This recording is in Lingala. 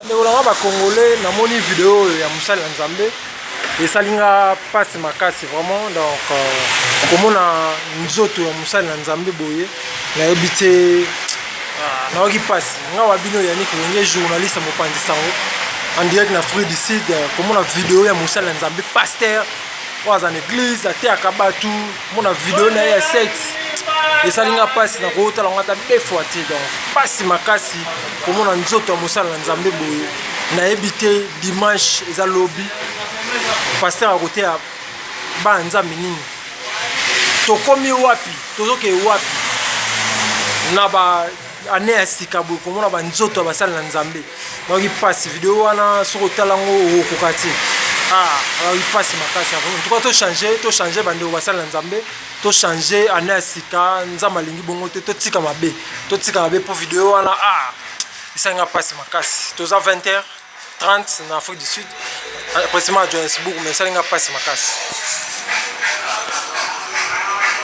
Ndeko na nga ba congolais, namoni video oyo ya mosali ya Nzambe esali nga mpasi makasi vraiment. Donc komona nzoto ya mosali na Nzambe boye, nayebi te, nayoki mpasi. Nga wa bino Yannick Wenge, journaliste mopanzi sango en direct na Afrique du Sud. Komona video ya mosali na Nzambe, pasteur oyo aza na église, ateyaka bato, mona video na ye ya sexe, esali nga mpasi. Na kootala ngo ata deux fois te. Donc mpasi makasi komona nzoto ya mosala na Nzambe boye. Nayebi te, dimanche eza lobi, pasteur akoteya bana Nzambe nini? Tokomi wapi? Tozokee wapi na ba année ya sika boye, komona banzoto ya basali na Nzambe? Nayoki mpasi. Video wana, soki otala yango, okoka te. Ah, nayoki mpasi makasi. En tout cas, tochange, tochange, bandeko basali na Nzambe, tochange. Année ya sika, Nzambe alingi bongo te. Totika mabe, totika mabe, mpo video wana, ah, esalinga mpasi makasi. Toza 20 h 30 na Afrique du Sud, précisément à Johannesburg, mais esalinga mpasi makasi.